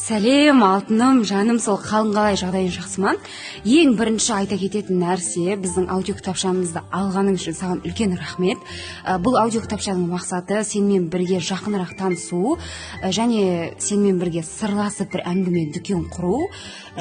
Сәлем, алтыным, жаным, сол қалың қалай, жағдайың жақсы ма? Ең бірінші айта кететін нәрсе, біздің аудио кітапшамызды алғаның үшін саған үлкен рахмет. Бұл аудио кітапшаның мақсаты сенімен бірге жақынырақ танысу және сенімен бірге сырласып, бір әңгіме дүкен құру.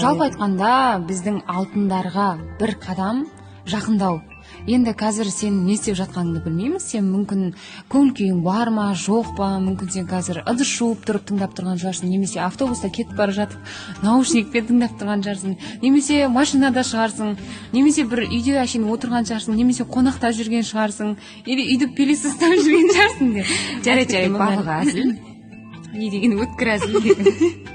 Жалпы айтқанда, біздің алтындарға бір қадам жақындау. Енді қазір сен не істеп жатқаныңды білмейміз. Сен мүмкін көңіл күйің бар ма, жоқ па, мүмкін сен қазір ыдыс жуып тұрып тыңдап тұрған шығарсың, немесе автобуста кетіп бара жатып наушникпен тыңдап тұрған шығарсың, немесе машинада шығарсың, немесе бір үйде әшейін отырған шығарсың, немесе қонақта жүрген шығарсың, или үйді пылесостап жүрген шығарсың деп. Жарайды, барлығы әзіл. Не деген өткір әзіл деген.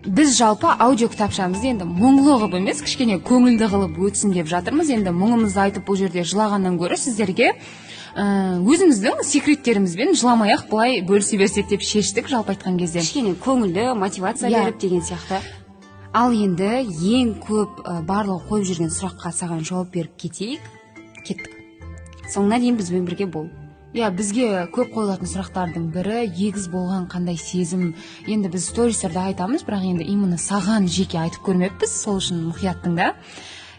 Біз жалпы аудио кітапшамызды енді мұңлы қылып емес, кішкене көңілді қылып өтсін деп жатырмыз. Енді мұңымызды айтып, бұл жерде жылағаннан гөрі, сіздерге өзіміздің секреттерімізбен жыламай ақ былай бөлісе берсек деп шештік, жалпы айтқан кезде. Кішкене көңілді, мотивация беріп деген сияқты. Ал енді ең көп барлығы қойып жүрген сұраққа саған жауап беріп кетейік. Кеттік, соңына дейін бізбен бірге бол. Иә, бізге көп қойылатын сұрақтардың бірі: егіз болған қандай сезім? Енді біз стористерде айтамыз, бірақ енді именно саған жеке айтып көрмеппіз, сол үшін мұқият тыңда.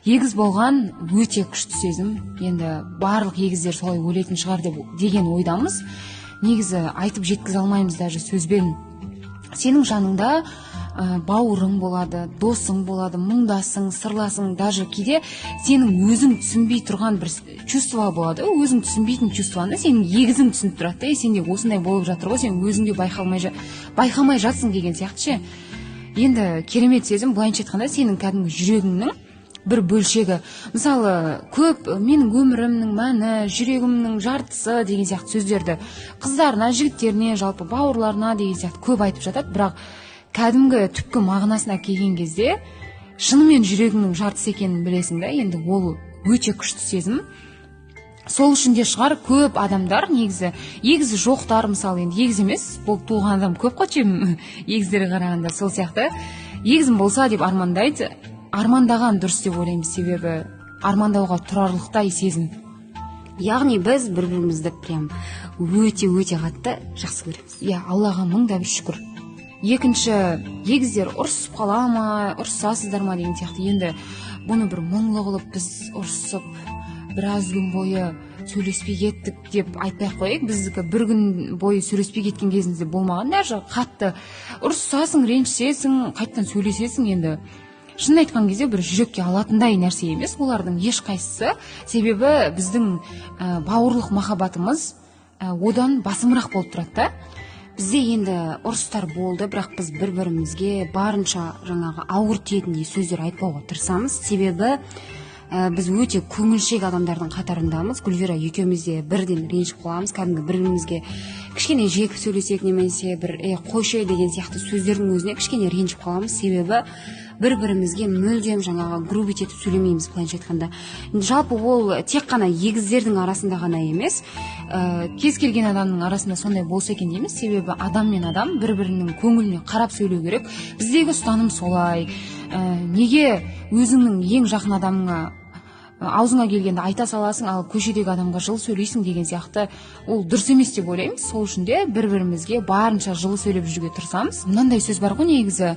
Егіз болған өте күшті сезім. Енді барлық егіздер солай ойлайтын шығар деп деген ойдамыз. Негізі айтып жеткізе алмаймыз даже сөзбен. Сенің жаныңда бауырың болады, досың болады, мұңдасың, сырласың. Даже кейде сенің өзің түсінбей тұрған бір чувство болады, өзің түсінбейтін чувствоны сенің егізің түсініп тұрады да: «Сенде осындай болып жатыр ғой, сен өзің де байқамай жатсың» деген сияқты ше. Енді керемет сезім. Былайынша айтқанда, сенің кәдімгі жүрегіңнің бір бөлшегі. Мысалы, көп «менің өмірімнің мәні», «жүрегімнің жартысы» деген сияқты сөздерді қыздарына, жігіттеріне, жалпы бауырларына деген сияқты көп айтып жатады. Бірақ кәдімгі түпкі мағынасына келген кезде шынымен жүрегіңнің жартысы екенін білесің да. Енді ол өте күшті сезім. Сол үшін де шығар, көп адамдар, негізі егізі жоқтар, мысалы, енді егіз емес болып туылған адам көп қой, чем егіздерге қарағанда, сол сияқты егізім болса деп армандайды. Армандаған дұрыс деп ойлаймын, себебі армандауға тұрарлықтай сезім. Яғни біз бір бірімізді прям өте өте қатты жақсы көреміз. Иә, Аллаға мың да бір шүкір. Екінші, егіздер ұрысып қала ма, ұрысасыздар ма деген сияқты. Енді бұны бір мұңлы қылып, біз ұрысып, біраз күн бойы сөйлеспей кеттік деп айтпай ақ қояйық. Біздікі бір күн бойы сөйлеспей кеткен кезіміз де болмаған. Даже қатты ұрысасың, ренжісесің, қайтадан сөйлесесің. Енді шынын айтқан кезде, бір жүрекке алатындай нәрсе емес олардың ешқайсысы, себебі біздің бауырлық махаббатымыз одан басымырақ болып тұрады да. Бізде енді ұрыстар болды, бірақ біз бір бірімізге барынша жаңағы ауыр тиетіндей сөздер айтпауға тырысамыз, себебі біз өте көңілшек адамдардың қатарындамыз. Гүлвира екеуміз де бірден ренжіп қаламыз. Кәдімгі бір бірімізге кішкене жекіп сөйлесек немесе бір «е, қойшы» деген сияқты сөздердің өзіне кішкене ренжіп қаламыз, себебі бір бірімізге мүлдем жаңағы грубить етіп сөйлемейміз, былайынша айтқанда. Жалпы ол тек қана егіздердің арасында ғана емес. Кез келген адамның арасында сондай болса екен дейміз, себебі адам мен адам бір бірінің көңіліне қарап сөйлеу керек. Біздегі ұстаным солай. Неге өзіңнің ең жақын адамыңа аузыңа келгенді айта саласың, ал көшедегі адамға жылы сөйлейсің деген сияқты, ол дұрыс емес деп ойлаймыз. Сол үшін де бір бірімізге барынша жылы сөйлеп жүруге тырысамыз. Мынандай сөз бар ғой негізі,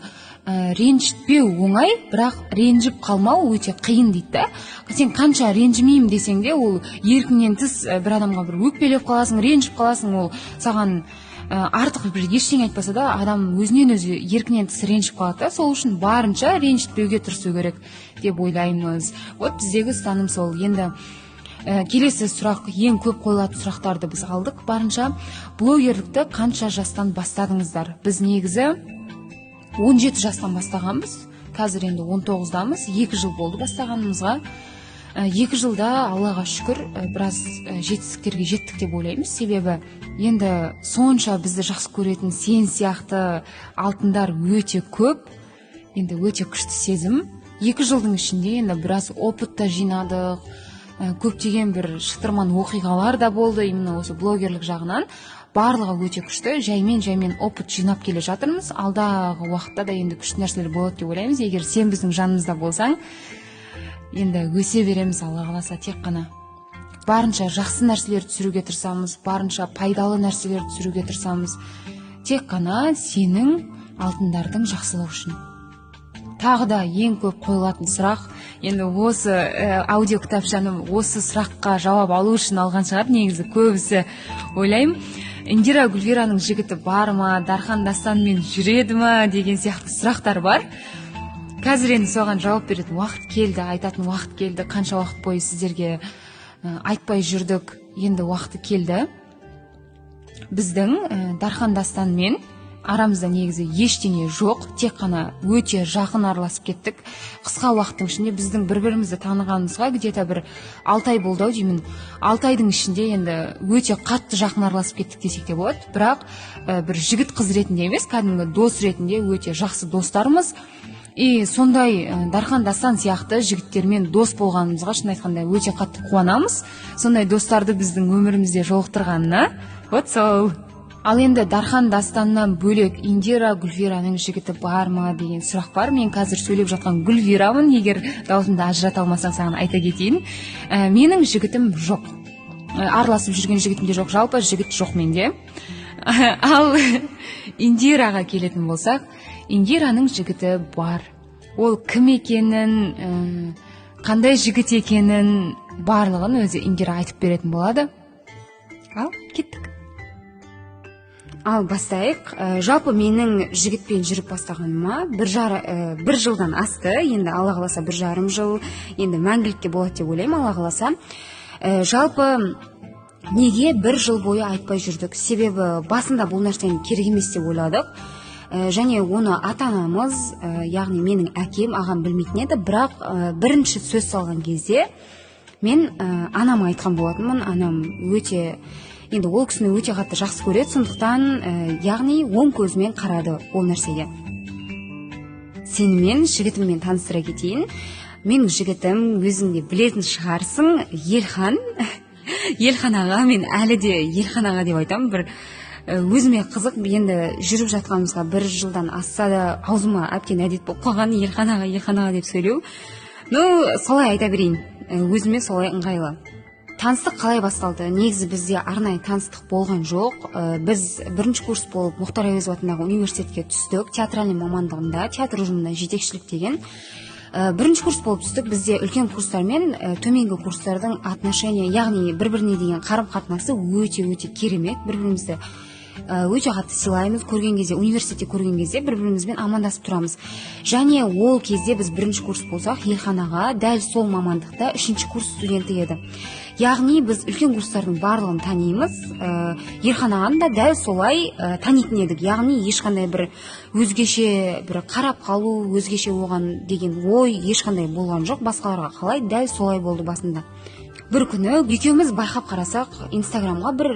ренжітпеу оңай, бірақ ренжіп қалмау өте қиын дейді да. Сен қанша ренжімеймін десең де, ол еркіңнен тыс бір адамға бір өкпелеп қаласың, ренжіп қаласың. Ол саған артық бір ештеңе айтпаса да, адам өзінен өзі еркінен тыс ренжіп қалады да. Сол үшін барынша ренжітпеуге тырысу керек деп ойлаймыз. Вот біздегі ұстаным сол. Енді келесі сұрақ, ең көп қойылатын сұрақтарды біз алдық барынша. Блогерлікті қанша жастан бастадыңыздар? Біз негізі 17 жастан бастағанбыз, қазір енді 19-дамыз, 2 жыл болды бастағанымызға. 2 жылда, Аллаға шүкір, біраз жетістіктерге жеттік деп ойлаймыз, себебі енді сонша бізді жақсы көретін сен сияқты алтындар өте көп. Енді өте күшті сезім. 2 жылдың ішінде енді біраз опыт та жинадық, көптеген бір шытырман оқиғалар да болды именно осы блогерлік жағынан. Барлығы өте күшті, жаймен жаймен опыт жинап келе жатырмыз. Алдағы уақытта да енді күшті нәрселер болады деп ойлаймыз. Егер сен біздің жанымызда болсаң, енді өсе береміз, Алла қаласа. Тек қана барынша жақсы нәрселер түсіруге тырысамыз, барынша пайдалы нәрселер түсіруге тырысамыз. Тек қана сенің Алтындардың жақсылығы үшін. Тағы да ең көп қойылатын сұрақ, енді осы аудио кітапшаны осы сұраққа жауап алу үшін алған шығар негізі көбісі, ойлаймын. Индира Гүлвираның жігіті бар ма, Дархан Дастанмен жүреді ма деген сияқты сұрақтар бар. Қазір енді соған жауап беретін уақыт келді, айтатын уақыт келді. Қанша уақыт бойы сіздерге айтпай жүрдік, енді уақыты келді. Біздің Дархан Дастанмен арамызда негізі ештеңе жоқ, тек қана өте жақын араласып кеттік. Қысқа уақыттың ішінде біздің бір-бірімізді танығанымызға где-то бір 6 ай болды ау деймін. 6 айдың ішінде енді өте қатты жақын араласып кеттік десек те болады. Бірақ бір жігіт қыз ретінде емес, кәдімгі дос ретінде өте жақсы достармыз. И сондай Дархан Дастан сияқты жігіттермен дос болғанымызға шын айтқанда өте қатты қуанамыз. Сондай достарды біздің өмірімізде жолықтырғанына. Вот сол. Ал енді Дархан Дастаннан бөлек Индира Гүлвираның жігіті бар ма деген сұрақ бар. Мен қазір сөйлеп жатқан Гүлвирамын, егер даусымды ажырата алмасаң саған айта кетейін. Менің жігітім жоқ. Араласып жүрген жігітім де жоқ, жалпы жігіт жоқ менде. Ал Индираға келетін болсақ, Индираның жігіті бар. Ол кім екенін, қандай жігіт екенін барлығын өзі Индира айтып беретін болады. Ал кеттік. Ал бастайық. Жалпы менің жігітпен жүріп бастағаныма бір жылдан асты. Енді Алла қаласа 1,5 жыл, енді мәңгілікке болады деп ойлаймын, Алла қаласа. Жалпы неге бір жыл бойы айтпай жүрдік? Себебі басында бұл нәрсені керек емес деп ойладық. Және оны ата-анамыз, яғни менің әкем, ағам білмейтін еді. Бірақ бірінші сөз салған кезде мен анама айтқан болатынмын. Анам өте, енді ол кісіні өте қатты жақсы көреді, сондықтан яғни оң көзімен қарады ол нәрсеге. Сенімен жігітіммен таныстыра кетейін. Менің жігітім, өзің де білетін шығарсың, Елхан. Елхан аға, мен әлі де Елхан аға деп айтамын. Бір өзіме қызық, енді жүріп жатқанымызға бір жылдан асса да аузыма әбден әдет болып қалған Елхан аға, Елхан аға деп сөйлеу. Ну, солай айта берейін, өзіме солай ыңғайлы. Таныстық қалай басталды? Негізі бізде арнайы таныстық болған жоқ. Біз бірінші курс болып Мұхтар Әуезов атындағы университетке түстік, театральный мамандығында, театр ұжымында жетекшілік деген. Бірінші курс болып түстік. Бізде үлкен курстар мен төменгі курстардың отношения, яғни бір-біріне деген қарым-қатынасы өте-өте керемет. Бір-бірімізді өте қатты сыйлаймыз. Көрген кезде, университетте көрген кезде бір-бірімізбен амандасып тұрамыз. Және ол кезде біз бірінші курс болсақ, Елхан аға дәл сол мамандықта үшінші курс студенті еді. Яғни біз үлкен курстардың барлығын танимыз. Елхан ағаны да дәл солай танитын едік. Яғни ешқандай бір өзгеше бір қарап қалу, өзгеше оған деген ой ешқандай болған жоқ. Басқаларға қалай, дәл солай болды басында. Бір күні екеуміз байқап қарасақ, Инстаграмға бір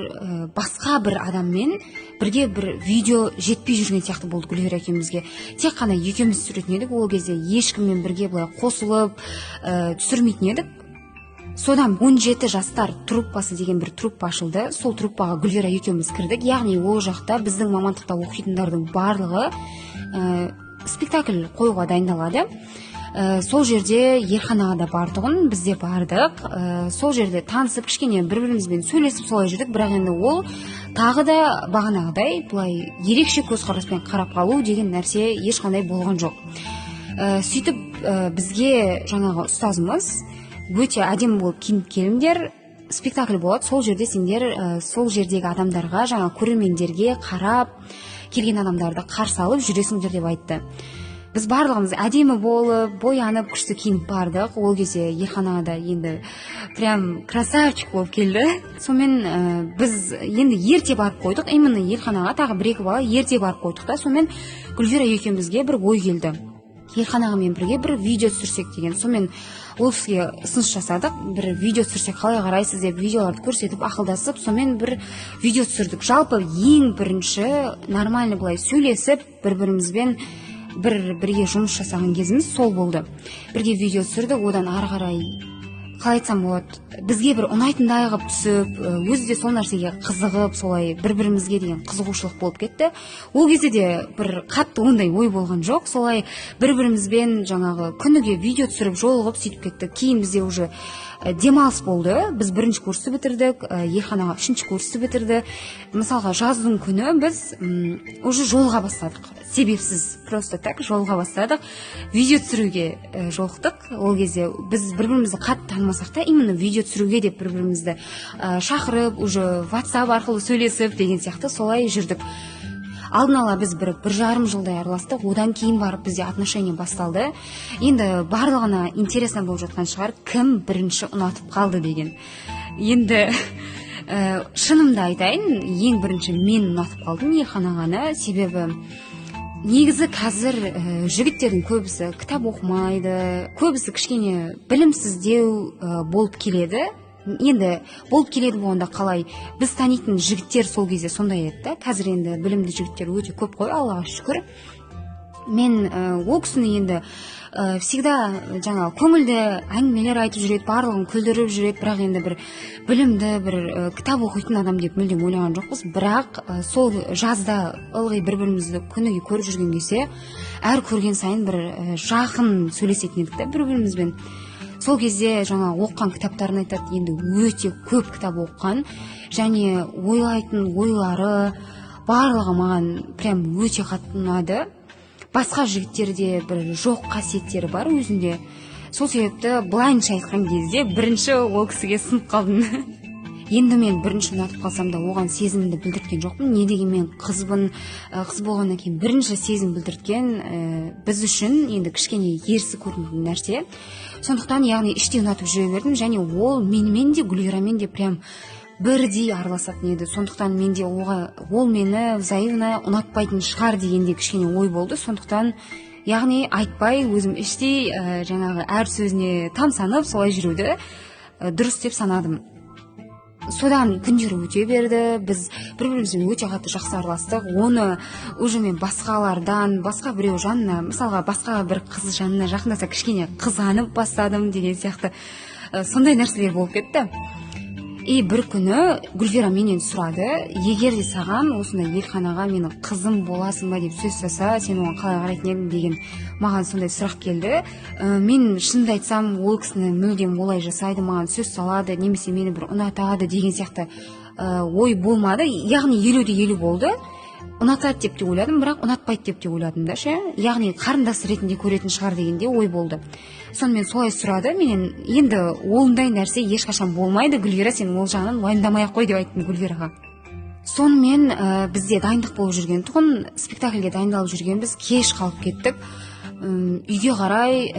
басқа бір адаммен бірге бір видео жетпей жүрген сияқты болды Гүлвира екеумізге. Тек қана екеуміз түсіретін едік. Ол кезде ешкіммен бірге былай қосылып түсірмейтін едік. Содан 17 жастар труппасы деген бір труппа ашылды. Сол труппаға Гүлвира екеуміз кірдік. Яғни ол жақта біздің мамандықта оқитындардың барлығы спектакль қоюға дайындалады. Сол жерде Елхан аға да бар тұғын, біз де бардық. Сол жерде танысып, кішкене бір-бірімізбен сөйлесіп солай жүрдік. Бірақ енді ол тағы да бағанағыдай былай ерекше көзқараспен қарап қалу деген нәрсе ешқандай болған жоқ. Сөйтіп бізге жаңағы ұстазымыз өте әдемі болып киініп келіңдер, спектакль болады, сол жерде сендер сол жердегі адамдарға, жаңа көрермендерге қарап келген адамдарды қарсы алып жүресіңдер деп айтты. Біз барлығымыз әдемі болып, боянып, күшті киініп бардық. Ол кезде Елхан аға да енді прям красавчик болып келді. Сонымен біз енді ерте барып қойдық. Именно Елхан аға тағы бір-екі бала ерте барып қойдық та. Сонымен Гүлвира екеумізге бір ой келді. Елхан ағамен бірге бір видео түсірсек деген. Сонымен ол кісіге ұсыныс жасадық. Бір видео түсірсек қалай қарайсыз деп видеоларды көрсетіп, ақылдасып, сонымен бір видео түсірдік. Жалпы ең бірінші нормально былай сөйлесіп, бір-бірімізбен бірге жұмыс жасаған кезіміз сол болды. Бірге видео түсірдік, одан ары қарай Қалай айтсам болады, бізге бір ұнайтындай қылып түсіп, өзі де сол нәрсеге қызығып, солай бір бірімізге деген қызығушылық болып кетті. Ол кезде де бір қатты ондай ой болған жоқ, солай бір бірімізбен жаңағы күніге видео түсіріп, жолығып, сөйтіп кеттік. Кейін бізде уже демалыс болды, біз бірінші курсты бітірдік, Елхан аға үшінші курсты бітірді. Мысалға, жаздың күні біз уже жолыға бастадық, себепсіз, просто так жолыға бастадық, видео түсіруге жолықтық. Ол кезде біз бір бірімізді қатты танымасақ та, именно видео түсіруге деп бір бірімізді шақырып, уже WhatsApp арқылы сөйлесіп деген сияқты, солай жүрдік. Алдын ала біз 1,5 жылдай араластық, одан кейін барып бізде отношения басталды. Енді барлығына интересно болып жатқан шығар, кім бірінші ұнатып қалды деген. Енді шынымды айтайын, ең бірінші мен ұнатып қалдым Елхан ағаны. Себебі негізі қазір жігіттердің көбісі кітап оқымайды, көбісі кішкене білімсіздеу болып келеді. Енді болып келеді болғанда қалай, біз танитын жігіттер сол кезде сондай еді да. Қазір енді білімді жігіттер өте көп қой, Аллаға шүкір. Мен ол кісіні енді всегда жаңағы көңілді әңгімелер айтып жүреді, барлығын күлдіріп жүреді, бірақ енді бір білімді, бір кітап оқитын адам деп мүлдем ойлаған жоқпыз. Бірақ сол жазда ылғи бір бірімізді күніге көріп жүрген кезде, әр көрген сайын бір жақын сөйлесетін едік та бір бірімізбен. Сол кезде жаңа оқыған кітаптарын айтады, енді өте көп кітап оқыған, және ойлайтын ойлары барлығы маған прям өте қатты ұнады. Басқа жігіттерде бір жоқ қасиеттері бар өзінде. Сол себепті былайынша айтқан кезде бірінші ол кісіге сынып қалдым. Енді мен бірінші ұнатып қалсам да, оған сезімімді білдірткен жоқпын. Не дегенмен қызбын, қыз болғаннан кейін бірінші сезім білдірткен біз үшін енді кішкене ерсі көрінетін нәрсе. Сондықтан, яғни, іштей ұнатып жүре бердім, және ол менімен де, Гүлвирамен де прям бірдей араласатын еді. Сондықтан менде оға, ол мені взаимно ұнатпайтын шығар дегенде кішкене ой болды. Сондықтан, яғни, айтпай, өзім іштей жаңағы әр сөзіне тамсанып, солай жүруді дұрыс деп санадым. Содан күндер өте берді, біз бір бірімізбен өте қатты жақсы араластық. Оны уже мен басқалардан, басқа біреу жанына, мысалға, басқа бір қыз жанына жақындаса, кішкене қызғанып бастадым деген сияқты, сондай нәрселер болып кетті. И бір күні Гүлвира менен сұрады: «Егер де саған осындай Елхан аға менің қызым боласың ба деп сөз салса, сен оған қалай қарайтын едің?» деген маған сондай сұрақ келді. Мен шынымды айтсам, ол кісіні мүлдем олай жасайды, маған сөз салады немесе мені бір ұнатады деген сияқты ой болмады. Яғни 50-де 50 болды. Ұнатады деп те ойладым, бірақ ұнатпайды деп те ойладым да ше. Яғни қарындас ретінде көретін шығар деген де ой болды. Сонымен солай сұрады менен. «Енді ондай нәрсе ешқашан болмайды, Гүлвира, сен ол жағынан уайымдамай ақ қой», – деп айттым Гүлвираға. Сонымен бізде дайындық болып жүрген тұғын, спектакльге дайындалып жүргенбіз, кеш қалып кеттік. Үйге қарай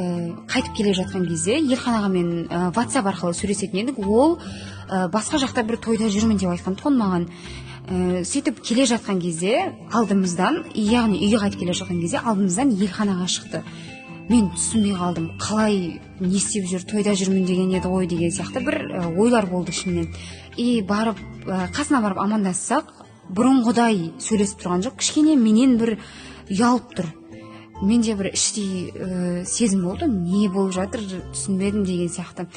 қайтып келе жатқан кезде Елхан ағамен WhatsApp арқылы сөйлесетін едік. Ол басқа жақта бір тойда жүрмін деп айтқан тұғын маған. Сөйтіп келе жатқан кезде алдымыздан, яғни үйге қайтып келе жатқан кезде алдымыздан Елхан аға шықты. Мен түсінбей қалдым, қалай, не істеп жүр, тойда жүрмін деген еді ғой деген сияқты бір ойлар болды ішімнен. И барып қасына барып амандассақ, бұрынғыдай сөйлесіп тұрған жоқ, кішкене менен бір ұялып тұр. Менде бір іштей сезім болды, не болып жатыр, түсінбедім деген сияқты.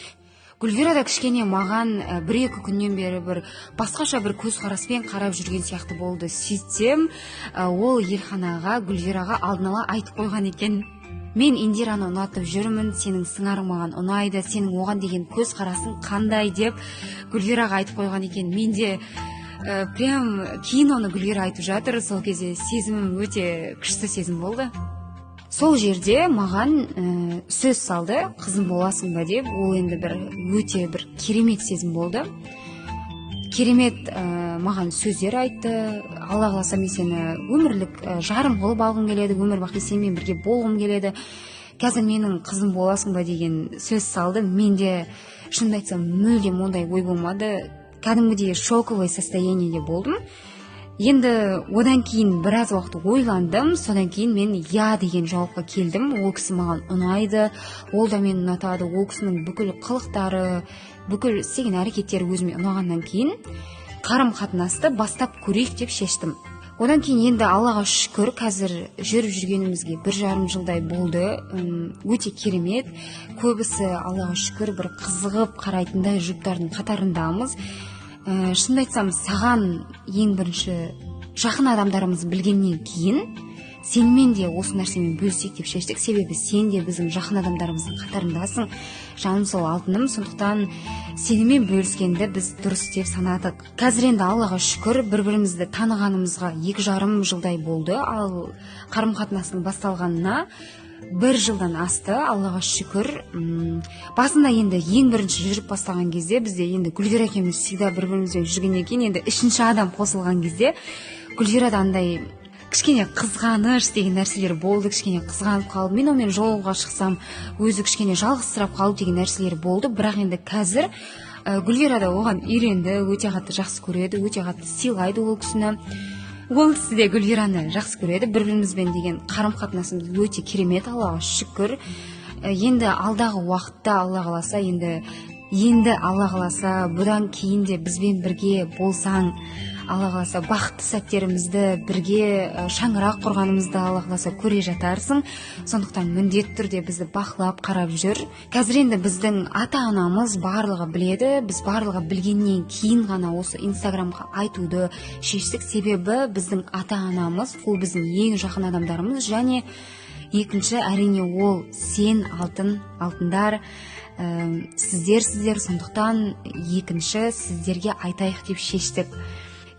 Гүлвира да кішкене маған 1-2 күннен бері бір басқаша бір көзқараспен қарап жүрген сияқты болды. Сөйтсем, ол Елхан аға Гүлвираға алдын ала айтып қойған екен: «Мен Индираны ұнатып жүрмін, сенің сыңарың маған ұнайды, сенің оған деген көзқарасың қандай?» – деп Гүлвираға айтып қойған екен. Менде прям кейін оны Гүлвира айтып жатыр. Сол кезде сезімім өте күшті сезім болды. Сол жерде маған сөз салды, «Қызым боласың ба?» деп. Ол енді бір өте бір керемет сезім болды. Керемет маған сөздер айтты: «Алла қаласа, мен сені өмірлік жарым қылып алғым келеді, өмір бақи сенімен бірге болғым келеді, қазір менің қызым боласың ба?» деген сөз салды. Менде, шынымды айтсам, мүлдем ондай ой болмады, кәдімгідей шоковый состояниеде болдым. Енді одан кейін біраз уақыт ойландым. Содан кейін мен «иә» деген жауапқа келдім. Ол кісі маған ұнайды, ол да мені ұнатады. Ол кісінің бүкіл қылықтары, бүкіл істеген әрекеттері өзіме ұнағаннан кейін, қарым қатынасты бастап көрейік деп шештім. Одан кейін енді Аллаға шүкір, қазір жүріп жүргенімізге 1,5 жылдай болды. Өте керемет. Көбісі Аллаға шүкір бір қызығып қарайтындай жұптардың қатарындамыз. Шынымды айтсам, саған ең бірінші жақын адамдарымыз білгеннен кейін сенімен де осы нәрсемен бөлісейік деп шештік. Себебі сен де біздің жақын адамдарымыздың қатарындасың, жаным сол алтыным. Сондықтан сенімен бөліскенді біз дұрыс деп санадық. Қазір енді Аллаға шүкір, бір-бірімізді танығанымызға 2,5 жылдай болды. Ал қарым-қатынастың басталғанына 1 жылдан асты, Аллаға шүкір. Басында енді ең бірінші жүріп бастаған кезде бізде енді Гүлвира екеуміз всегда бір-бірімізбен жүргеннен кейін енді үшінші адам қосылған кезде Гүлвирада андай кішкене қызғаныш деген нәрселер болды, кішкене қызғанып қалып, мен онымен жолға шықсам өзі кішкене жалғызсырап қалу деген нәрселер болды. Бірақ енді қазір Гүлвира да оған үйренді, өте қатты жақсы көреді, өте қатты сыйлайды ол кісіні. Ол кісі де Гүлвираны жақсы көреді. Бір-бірімізбен деген қарым-қатынасымыз өте керемет, Аллаға шүкір. Енді алдағы уақытта Алла қаласа, енді Алла қаласа, бұдан кейін де бізбен бірге болсаң, Алла қаласа, бақытты сәттерімізді бірге шаңырақ құрғанымызды Алла қаласа көре жатарсың. Сондықтан міндетті түрде бізді бақылап қарап жүр. Қазір енді біздің ата-анамыз барлығы біледі. Біз барлығы білгеннен кейін ғана осы Инстаграмға айтуды шештік. Себебі біздің ата-анамыз ол біздің ең жақын адамдарымыз, және екінші әрине ол сен, алтын, алтындар, сіздерсіздер. Сондықтан екінші сіздерге айтайық деп шештік.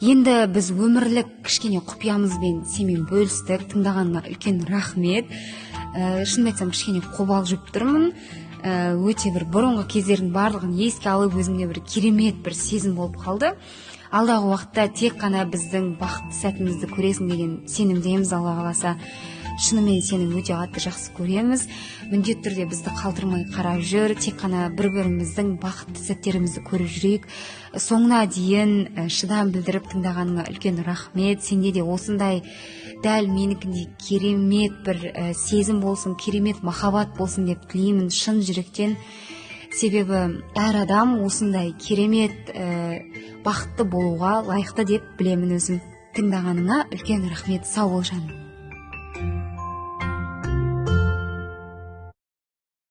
Енді біз өмірлік кішкене құпиямызбен сенімен бөлістік. Тыңдағаныңа үлкен рахмет. Шынымды айтсам, кішкене қобалжып тұрмын. Өте бір бұрынғы кездердің барлығын еске алып, өзімде бір керемет бір сезім болып қалды. Алдағы уақытта тек қана біздің бақытты сәтімізді көресің деген сенімдеміз, Алла қаласа. Шынымен сені өте қатты жақсы көреміз. Міндетті түрде бізді қалдырмай қарап жүр. Тек қана бір-біріміздің бақытты сәттерімізді көріп жүрейік. Соңына дейін шыдам білдіріп тыңдағаныңа үлкен рахмет. Сенде де осындай дәл менікіндей керемет бір сезім болсын, керемет махаббат болсын деп тілеймін шын жүректен. Себебі әр адам осындай керемет бақытты болуға лайықты деп білемін өзім. Тыңдағаныңа үлкен рахмет. Сау бол, жаным.